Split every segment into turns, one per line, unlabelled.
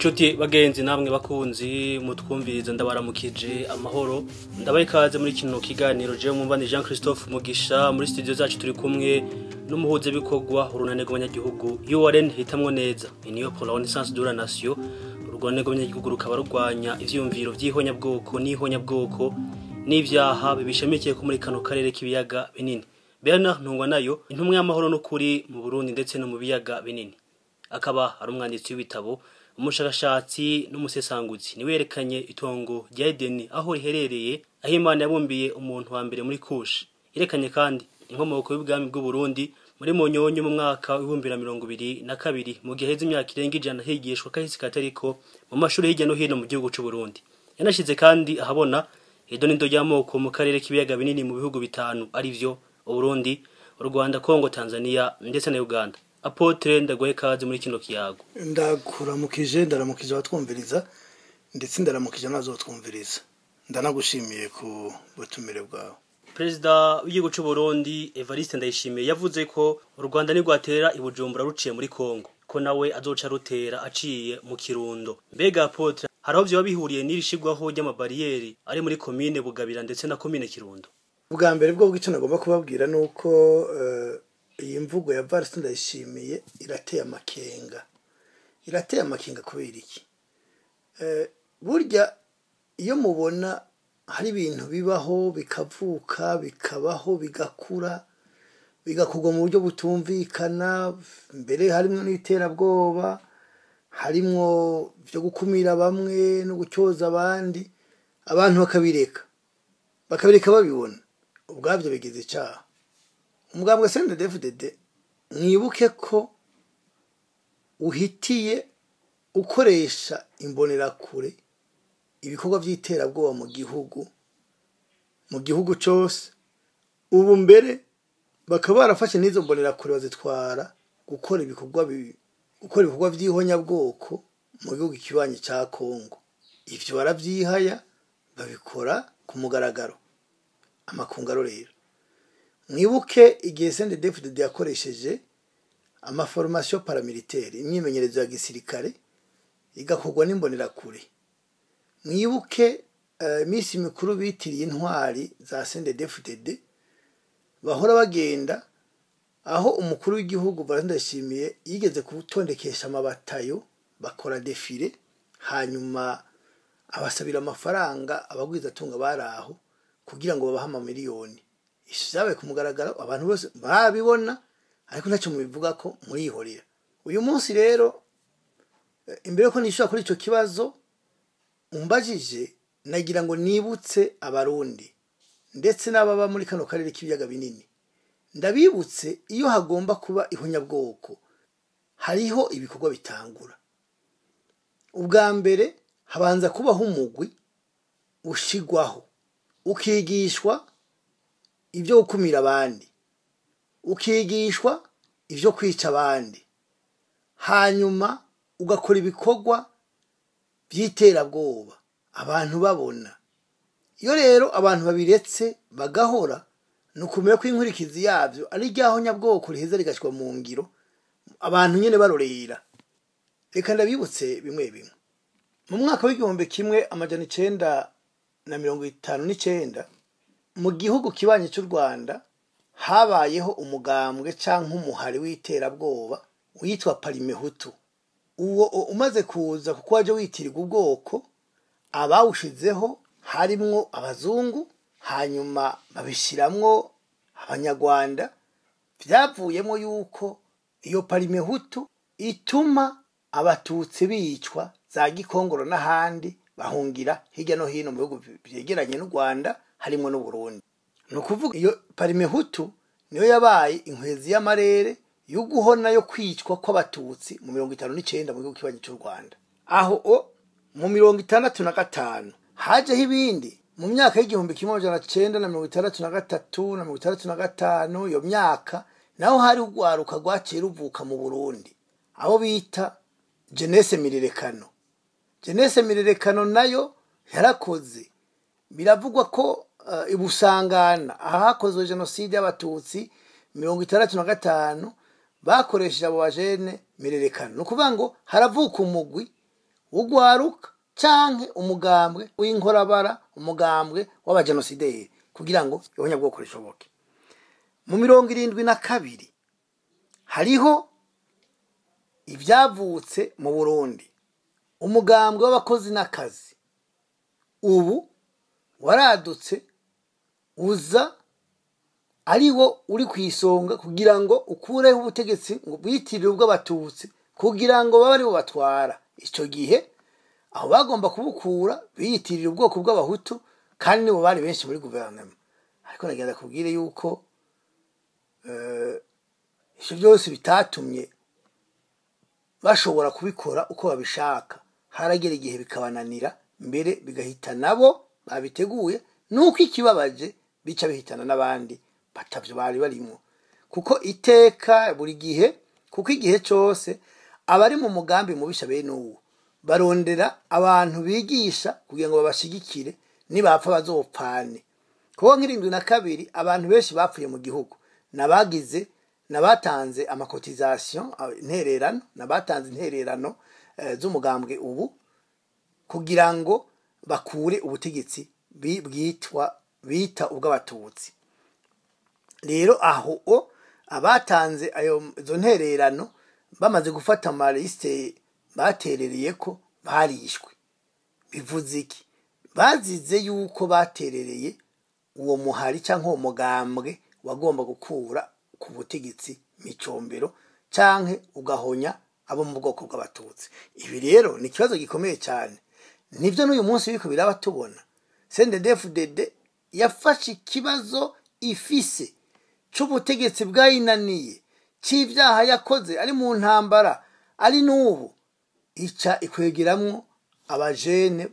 Nshuti bagenzi namwe bakunzi mutwumviriza, ndabaramukije amahoro, ndabaha ikaze muri kino kiganiro. Jewe mwumva ni Jean Christophe Mugisha. Muri studio zacu turi kumwe n'umuhuzabikorwa urunani rw'abanyagihugu URN hitamwo neza, Union pour la Renaissance de la Nation. Urunani rw'abanyagihugu rukaba rurwanya ivyiyumviro vy'ihonyabwoko n'ihonyabwoko n'ivyaha bibishamikiye ko muri kano karere k'ibiyaga binini. Bernard Ntungwanayo, intumwa y'amahoro n'ukuri mu Burundi ndetse no mu biyaga binini, akaba ari umwanditsi w'ibitabo, umushakashatsi n'umusesanguzi. Niwe yerekanye itongo rya Edeni aho riherereye, aho Imana yabumbiye umuntu wa mbere muri Kushi. Yerekanye kandi inkomoko y'ubwami bw'u Burundi muri Munyonyo mu mwaka w'2022, mu gihe heze imyaka irenga 100 higishwa kahise katariko mu mashuri hirya no hino mu gihugu c'u Burundi. Yanashize kandi ahabona idonido ry'amoko mu karere k'ibiyaga binini mu bihugu bitanu, arivyo Uburundi, u Rwanda, Kongo, Tanzania ndetse na Uganda. Apôtre, ndaguhe kaze muri kino kiyago.
Ndakuramukije, ndaramukije abatwumviriza, ndetse ndaramukije n'abazotwumviriza. Ndanagushimiye ku butumire bwawe.
Perezida w'igihugu c'u Burundi Evariste Ndayishimiye yavuze ko u Rwanda nirwatera i Bujumbura ruciye muri Kongo, ko nawe azoca rutera aciye mu Kirundo. Mbega apôtre, haraho vyoba bihuriye n'iri shigwaho ry'amabariyeri ari muri komine Bugabira ndetse na komine Kirundo?
Ubwa mbere bwo icyo nagomba kubabwira ni uko iyi mvugo ya Evariste Ndayishimiye irateye amakenga. Irateye amakenga kubera iki? Burya iyo mubona hari ibintu bibaho, bikavuka, bikabaho, bigakura, bigakorwa mu buryo butumvikana, mbere harimo n'iterabwoba, harimwo byo gukumira bamwe no gucyoza abandi, abantu bakabireka babibona, ubwabyo bigize icyaha. Umugambwe CNDD-FDD, mwibuke ko uhitiye ukoresha imbonerakure ibikorwa by'iterabwoba mu gihugu cose. Ubu mbere bakaba barafashe n'izo mbonerakure bazitwara gukora ibikorwa by'ihonyabwoko mu gihugu kibanyi ca Kongo. Ivyo baravyihaya, babikora ku mugaragaro, amakungaro. Rero mwibuke igihe CNDD-FDD yakoresheje amaformation paramilitaire, imyimenyerezo ya gisirikare igakorwa n'imbonerakure. Mwibuke iminsi mikuru bitiriye intwari za CNDD-FDD, bahora bagenda aho umukuru w'igihugu Evariste Ndayishimiye yigeze gutondekesha amabatayo, bakora défilé, hanyuma abasabira amafaranga abagwizatunga bari aho kugira ngo babahe amamiliyoni. Ivyo vyabaye ku mugaragaro, abantu bose barabibona, ariko ntacyo mubivuga ko murihorera. Uyu munsi rero, imbere yuko nishura kuri ico kibazo umbajije, nagira ngo nibutse Abarundi ndetse n'ababa muri kano karere k'ibiyaga binini, ndabibutse: iyo hagomba kuba ihonyabwoko, hariho ibikorwa bitangura. Ubwa mbere habanza kubaho umugwi ushigwaho, ukigishwa ibyo gukumira abandi, ukigishwa ibyo kwica abandi, hanyuma ugakora ibikorwa by'iterabwoba abantu babona. Iyo rero abantu babiretse bagahora, ni ukumenya ko inkurikizi yabyo ari ryaho nyabwoko riheza rigashyirwa mu ngiro, abantu nyine barorera. Reka ndabibutse bimwe bimwe. Mu mwaka w'1959, mu gihugu kibanyi cy'u Rwanda, habayeho umugambwe canke umuhari w'iterabwoba witwa Parimehutu. Uwo umaze kuza, kuko waje witirirwa ubwoko, abawushizeho harimwo abazungu, hanyuma babishiramwo Abanyarwanda. Vyavuyemo yuko iyo Parimehutu ituma Abatutsi bicwa za Gikongoro n'ahandi, bahungira hirya no hino mu bihugu vyegeranye n'u Rwanda, harimwo n'Uburundi. Ni ukuvuga iyo Parimehutu niyo yabaye inkwezi y'amarere yo guhona, yo kwicwa kw'Abatutsi mu 59 mu gihugu kibanyi cy'u Rwanda. Aho o mu 65 hajeho ibindi. Mu myaka y'1963 na 65, iyo myaka naho hari urwaruka rwaciye ruvuka mu Burundi, abo bita jeunesse mirerekano. Jeunesse mirerekano nayo yarakoze. Biravugwa ko ibusangana ahakozwe jenoside y'Abatutsi 65, bakoresheje abo bajene mirerekano. Ni ukuvuga ngo haravuka umugwi. w'ugwaruka canke umugambwe w'inkorabara, umugambwe w'abajenosideri, kugira ngo ihonyabwoko rishoboke. Mu 72 hariho ivyavutse mu Burundi, umugambwe w'abakozi n'akazi ubu waradutse uza ari wo uri ku isonga kugira ngo ukureho ubutegetsi ngo bwitirire ubw'abatutsi, kugira ngo babe aribo batwara. Icyo gihe aho bagomba kubukura biyitirira ubwoko bw'abahutu, kandi nibo bari benshi muri guverinoma. Ariko nagenda kubwire yuko ivyo byose bitatumye bashobora kubikora uko babishaka. Haragera igihe bikabananira, mbere bigahita nabo babiteguye, nuko ikibabaje bica bihitana n'abandi batavyo bari barimwo, kuko iteka buri gihe, kuko igihe cose abari mu mugambi mubisha bene uwo barondera abantu bigisha kugira ngo babashigikire, nibapfa bazopfane. Kuko nk'72 abantu benshi bapfuye mu gihugu nabagize nabatanze ama cotisations, intererano, nabatanze intererano z'umugambwe ubu kugira ngo bakure ubutegetsi bwitwa bita ubw'abatutsi. Rero aho o abatanze ayo izo ntererano bamaze gufata amaliste baterereye ko barishwe. Bivuze iki? Bazize yuko baterereye uwo muhari cyangwa uwo mugambwe wagomba gukura ku butegetsi Micombero canke ugahonya abo mu bwoko bw'abatutsi. Ibi rero ni ikibazo gikomeye cyane, nivyo n'uyu munsi biriko biraba tubona. CNDD-FDD yafashe ikibazo ifise c'ubutegetsi bwayinaniye, c'ivyaha yakoze ari mu ntambara, ari n'ubu ica ikwegeramwo abajene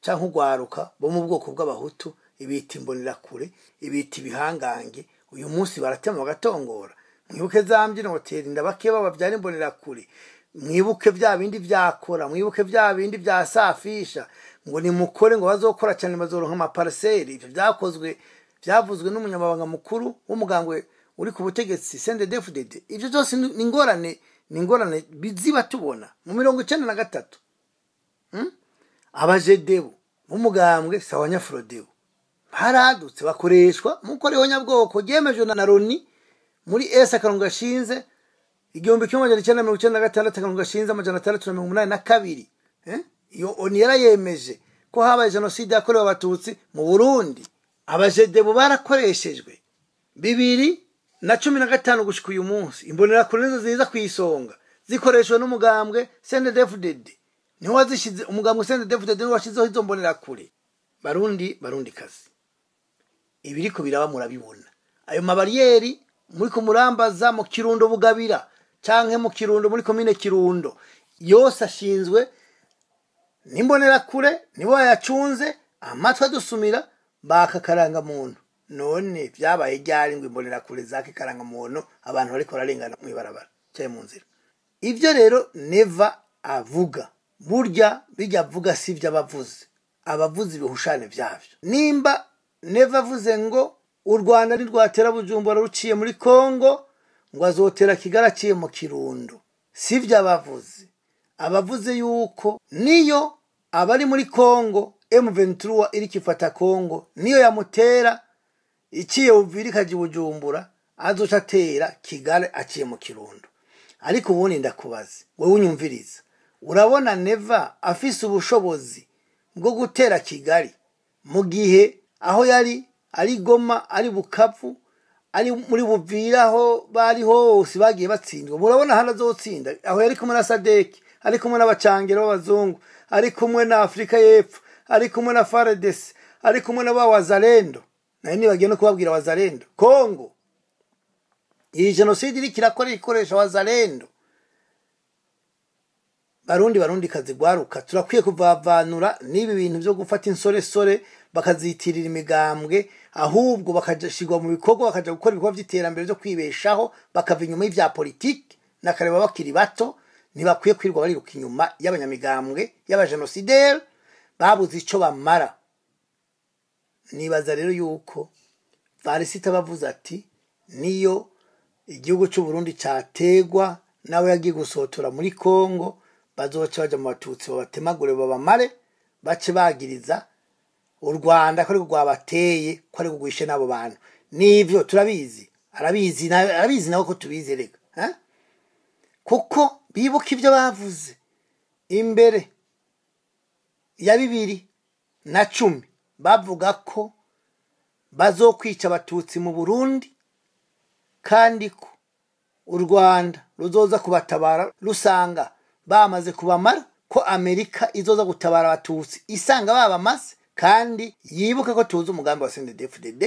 canke urwaruka bo mu bwoko bw'abahutu, ibita imbonerakure, ibita ibihangange. Uyu munsi baratema bagatongora. Mwibuke za mbyino hoteli ndabakeba bavyara imbonerakure, mwibuke vya bindi vyakora, mwibuke vya bindi vya safisha ngo nimukore ngo bazokora cyane bazoronka amaparcelle. Ivyo vyakozwe vyavuzwe n'umunyamabanga mukuru w'umugambwe uri ku butegetsi CNDD-FDD. Ivyo byose ni ingorane, ni ingorane biziba tubona. Mu 93 abajedebu b'umugambwe Sawanyafrodebu baradutse bakoreshwa muko nyabwoko ryemejwe na Loni muri S akarongo gashinze 1996 akarongo gashinze 682. Iyo ONU yarayemeje ko habaye jenoside yakorewe abatutsi mu Burundi. Abajedebu barakoreshejwe 2015 gushika uyu munsi. Imbonerakure nizo ziza ku isonga zikoreshwa n'umugambwe CNDD-FDD, niho wazishize umugambwe CNDD-FDD, niho washizeho izo mbonerakure. Barundi, barundi kazi, ibiriko biraba murabibona. Ayo mabariyeri muri kumurambaza mu Kirundo Bugabira canke mu Kirundo muri komine Kirundo yose ashinzwe n'imbonerakure, nibo bayacunze, amatwi adusumira baka karanga muntu. None vyabaye ryari ngo imbonerakure zake karanga muntu abantu bariko bararengana mw'ibarabara cyane mu nzira? Ivyo rero Neva avuga, burya bijya avuga si ivyo abavuze, abavuze ibihushane vyavyo. Nimba Neva avuze ngo u Rwanda ntirwatera Bujumbura ruciye muri Kongo, ngo azotera Kigali aciye mu Kirundo, si ivyo abavuze. Abavuze yuko niyo abari muri Kongo M23 iriko ifata Kongo, niyo yamutera iciye Uvira ikaja i Bujumbura, azoca atera Kigali aciye mu Kirundo. Ariko ubundi ndakubaze wewe unyumviriza, urabona Neva afise ubushobozi bwo gutera Kigali mu gihe aho yari ari Goma, ari Bukavu, ari muri Buvira, aho bari hose bagiye batsindwa? Murabona hano azotsinda? Aho yari kumwe na SADC, ari kumwe n'abacangero b'abazungu, ari kumwe na Afrika y'Epfo, ari kumwe na FARDC, ari kumwe na ba Wazalendo. Nayo nibagiye no kubabwira Wazalendo. Kongo iyi jenoside iriko irakora ikoresha Wazalendo. Barundi, barundi kazi gwaruka, turakwiye kuvavanura n'ibi bintu byo gufata insoresore bakazitirira imigambwe, ahubwo bakashigwa mu bikorwa, bakaja gukora ibikorwa vy'iterambere byo kwibeshaho, bakava inyuma y'ivya politiki nakareba bakiri bato. Ntibakwiye kwirirwa bariruka inyuma y'abanyamigambwe y'abajenosideri babuze ico bamara. Nibaza rero yuko Varisita bavuze ati niyo igihugu cy'u Burundi cyategwa nawe yagiye gusotora muri Kongo, Bazoca baja mu Batutsi, babatemagure, babamare, bace bagiriza u Rwanda ko ariko rwabateye, ko ariko rwishe n'abo bantu. Nivyo turabizi, arabizi, arabizi nawe ko tubizi reka, eh? Kuko bibuka ibyo bavuze imbere ya 2010, bavuga ko bazokwica Abatutsi mu Burundi, kandi ko u Rwanda ruzoza kubatabara rusanga bamaze kubamara, ko Amerika izoza gutabara Abatutsi isanga babamaze. Kandi yibuke ko tuzi umugambi wa CNDD-FDD,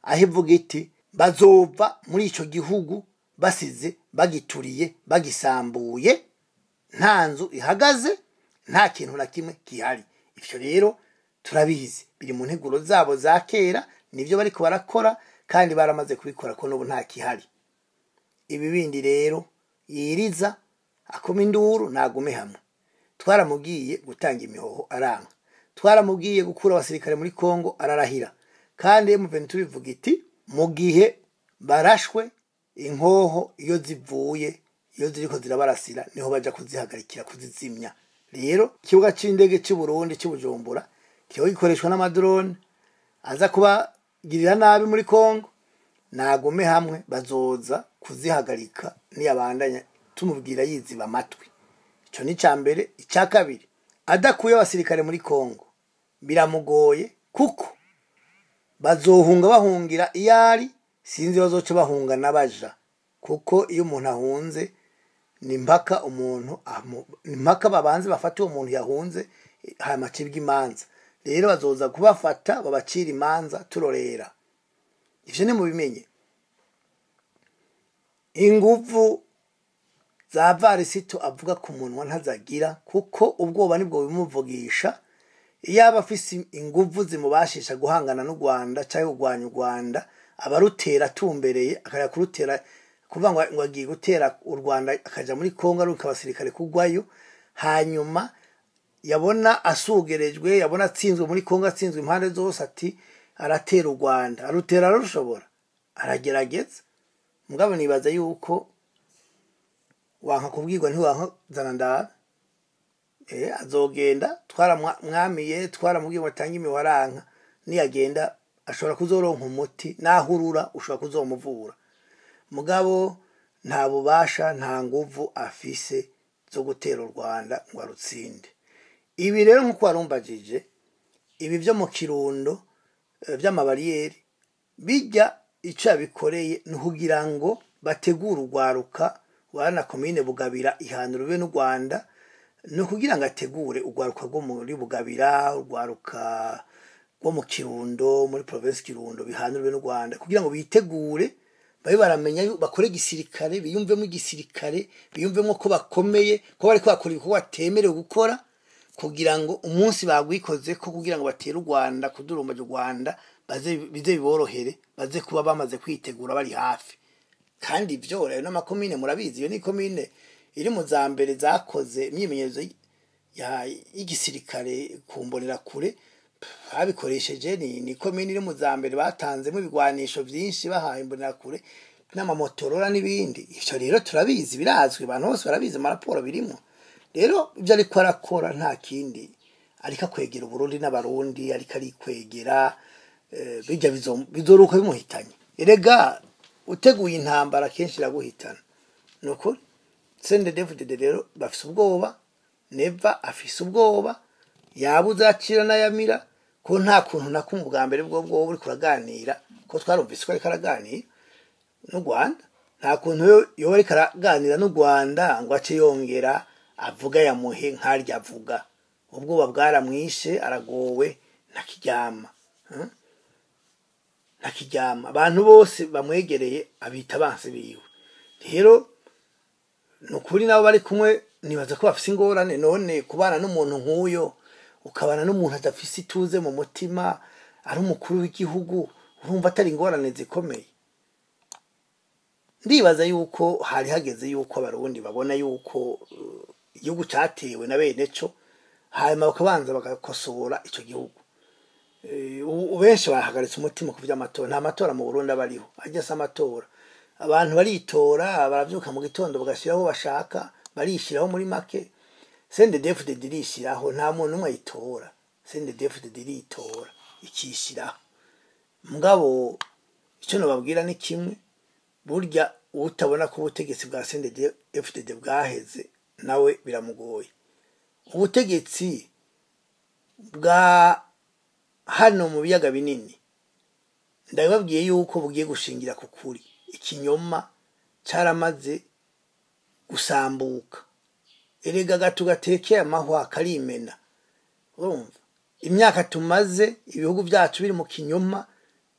aho ivuga iti bazova muri ico gihugu basize bagituriye, bagisambuye, nta nzu ihagaze, nta kintu na kimwe gihari. Ivyo rero turabizi, biri mu nteguro zabo za kera, nivyo bariko barakora, kandi baramaze kubikora, ko n'ubu nta kihari. Ibi bindi rero yiriza akoma induru, nagume hamwe. Twaramubwiye gutanga imihoho, aranga. Twaramubwiye gukura abasirikare muri Kongo, ararahira. Kandi M23 ivuga iti mu gihe barashwe inkoho, iyo zivuye, iyo ziriko zirabarasira, niho baja kuzihagarikira, kuzizimya. Rero ikibuga c'indege c'u Burundi c'u Bujumbura kiba gikoreshwa n'amadrone aza kubagirira nabi muri Kongo. Nagume hamwe, bazoza kuzihagarika niyabandanya tumubwira yiziba amatwi. Ico ni ica mbere. Ica kabiri, adakuye abasirikare muri Kongo biramugoye, kuko bazohunga bahungira iyo ari, sinzi bazoca bahunga n'abaja, kuko iyo umuntu ahunze ni mpaka umuntu ni mpaka babanze bafate uwo muntu yahunze, hanyuma acibwe imanza. Rero bazoza kubafata babacira imanza turorera. Ivyo nimubimenye. Inguvu za Varisito avuga ku munwa ntazagira, kuko ubwoba nibwo bimuvugisha. Iyo aba afise inguvu zimubashisha guhangana n'u Rwanda cyangwa kurwanya u Rwanda, abarutera atumbereye, akajya kurutera, kuvuga ngo agiye gutera u Rwanda, akaja muri Kongo aruka abasirikare kugwayo, hanyuma yabona asugerejwe, yabona atsinzwe muri Kongo, atsinzwe impande zose, ati aratera u Rwanda. Arutera, arushobora, aragerageza. Mugabo nibaza yuko wanka kubwirwa ntiwanka zana ndabe. Azogenda, twaramwamiye, twaramubwiye ngo atange imiwaranka. Niyagenda ashobora kuzoronka umuti, nahurura ushobora kuzomuvura. Mugabo nta bubasha, nta nguvu afise zo gutera u Rwanda ngo arutsinde. Ibi rero, nk'uko warumbajije, ibi byo mu Kirundo by'amabariyeri bijya, icyo yabikoreye ni ukugira ngo bategure urwaruka wana komine Bugabira ihanura ube n'u Rwanda, ni ukugira ngo ategure urwaruka rwo muri Bugabira, urwaruka rwo mu Kirundo, muri province Kirundo, bihanura n'u Rwanda, kugira ngo bitegure, babe baramenya bakore igisirikare, biyumvemo igisirikare, biyumvemo ko bakomeye, ko bariko bakora ibikorwa batemerewe gukora, kugira ngo umunsi bagwikoze ko kugira ngo batere u Rwanda, kudurumbaje u Rwanda, baze bize biborohere, baze kuba bamaze kwitegura, bari hafi. Kandi ivyo rero n'amakomine murabizi, iyo ni komine iri mu za mbere zakoze imyimenyerezo y'igisirikare ku mbonerakure babikoresheje. Ni komine iri mu za mbere batanzemo ibigwanisho vyinshi, bahaye imbonerakure n'amamotorora n'ibindi. Ivyo rero turabizi, birazwi, abantu bose barabizi, amaraporo birimo. Rero ibyo ariko arakora nta kindi, ariko akwegera Uburundi n'Abarundi, ariko arikwegera. Bijya bizoruka bimuhitanye. Erega uteguye intambara kenshi iraguhitana, ni ukuri. CNDD-FDD rero bafise ubwoba, Neva afise ubwoba, yabuze akira n'ayamira, ko nta kuntu na kumwe ubwa mbere bwo bwo buriko uraganira, ko twarumvise ko ariko araganira n'u Rwanda, nta kuntu yoba ariko araganira n'u Rwanda ngo ace yongera avuga yamuhe nkarya avuga. Ubwoba bwaramwishe, aragowe, ntakiryama. Ntakiryama. Abantu bose bamwegereye abita abansi biwe. Rero ni ukuri, nabo bari kumwe nibaza ko bafise ingorane. None kubana n'umuntu nk'uyo, ukabana n'umuntu adafise ituze mu mutima, ari umukuru w'igihugu, urumva atari ingorane zikomeye? Ndibaza yuko hari hageze yuko Abarundi babona yuko igihugu catewe na bene co, hanyuma bakabanza bagakosora ico gihugu. Ubu benshi bahagaritse umutima ku vy'amatora. Nta matora mu Burundi aba ariho, ajya asa amatora. Abantu baritora, baravyuka mu gitondo bagashiraho bashaka, barishiraho muri make. CNDD-FDD irishiraho, nta muntu umwe ayitora. CNDD-FDD iritora ikishiraho. Mugabo icyo nababwira ni kimwe: burya utabona ko ubutegetsi bwa CNDD-FDD bwaheze, nawe biramugoye. Ubutegetsi bwa hano mu biyaga binini, ndababwiye yuko bugiye gushingira ku kuri. Ikinyoma cyaramaze gusambuka. Erega agatu gatekeye amahwa karimena. Urumva imyaka tumaze ibihugu byacu biri mu kinyoma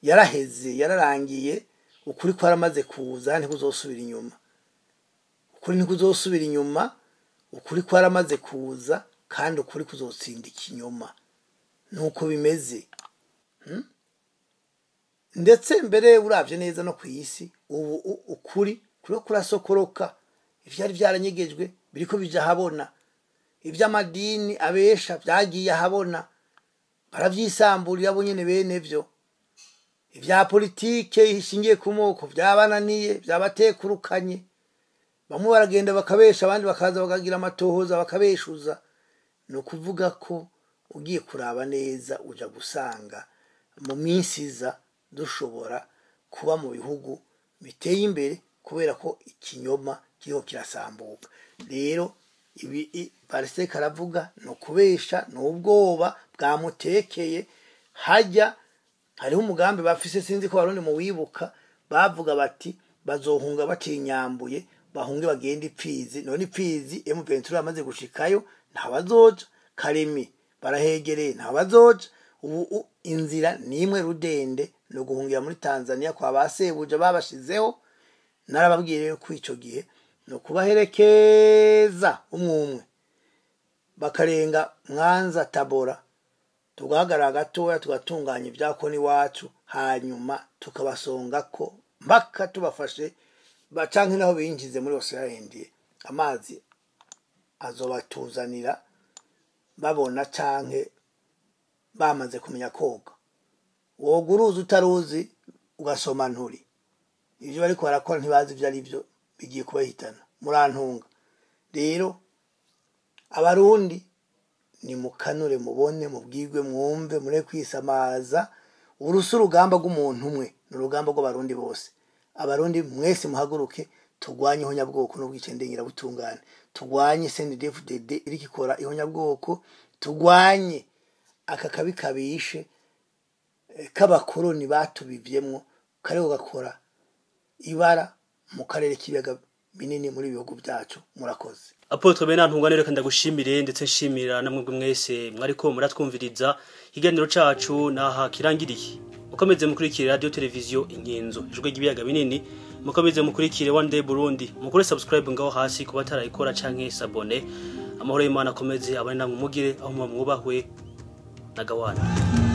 yaraheze, yararangiye. Ukuri kwaramaze kuza, ntikuzosubira inyuma. Ukuri ntikuzosubira inyuma. Ukuri kwaramaze kuza, kandi ukuri kuzotsinda ikinyoma. Nuko bimeze. Ndetse mbere uravye neza no ku isi ubu ukuri kuriko kurasokoroka. Ivyari vyaranyegejwe biriko bija ahabona. Ivy'amadini abesha vyagiye ahabona, baravyisamburira bo nyene bene vyo. Ivya politike ishingiye ku moko vyabananiye, vyabatekurukanye. Bamwe baragenda bakabesha, abandi bakaza bakagira amatohoza bakabeshuza. Ni ukuvuga ko ugiye kuraba neza uja gusanga mu minsi iza dushobora kuba mu bihugu biteye imbere, kubera ko ikinyoma kiriho kirasambuka. Rero ibi Pariseke aravuga ni ukubesha, ni ubwoba bwamutekeye. Hajya hariho umugambi bafise, sinzi ko Abarundi muwibuka, bavuga bati bazohunga batinyambuye, bahunge bagende Ipfizi. None Ipfizi M23 amaze gushikayo, ntabazoja. Karemi barahegereye, ntabazoja. Ubu inzira nimwe rudende no guhungira muri Tanzania kwa basebuja babashizeho. Narababwiye rero ko ico gihe no kubaherekeza umwe umwe bakarenga Mwanza, Tabora, tugahagarara gatoya, tugatunganya ibyakoni iwacu, hanyuma tukabasonga ko mpaka tubafashe, canke naho binjize muri Océan Indien, amazi azobatuzanira babona canke bamaze kumenya koga. Woga uruzi utaruzi ugasoma nturi. Ivyo bariko barakora ntibazi ivyo ari byo, bigiye kubahitana. Murantunga rero, Abarundi, ni mukanure mubone, mubwirwe mwumve, mure kwisamaza. Urusi urugamba rw'umuntu umwe, ni urugamba rw'Abarundi bose. Abarundi mwese muhaguruke turwanye ihonyabwoko n'ubwicanyi butungane, turwanye CNDD-FDD iriko ikora ihonyabwoko, turwanye aka kabi kabishe k'abakoroni batubivyemwo kariko gakora ibara mu karere k'ibiyaga binini muri ibihugu byacu. Murakoze.
Apôtre Bernard Ntungane, reka ndagushimire, ndetse nshimira namwe mwese mwariko muratwumviriza. Ikiganiro cacu naha kirangiriye. Mukomeze mukurikire Radio Televiziyo Inkinzo, Ijwi ry'Ibiyaga Binini. Mukomeze mukurikire One Day Burundi, mukore subscribe ngaho hasi kuba batarayikora canke s'abonner. Amahoro y'Imana akomeze abane namwe, mugire aho muba, mwubahwe na gawana.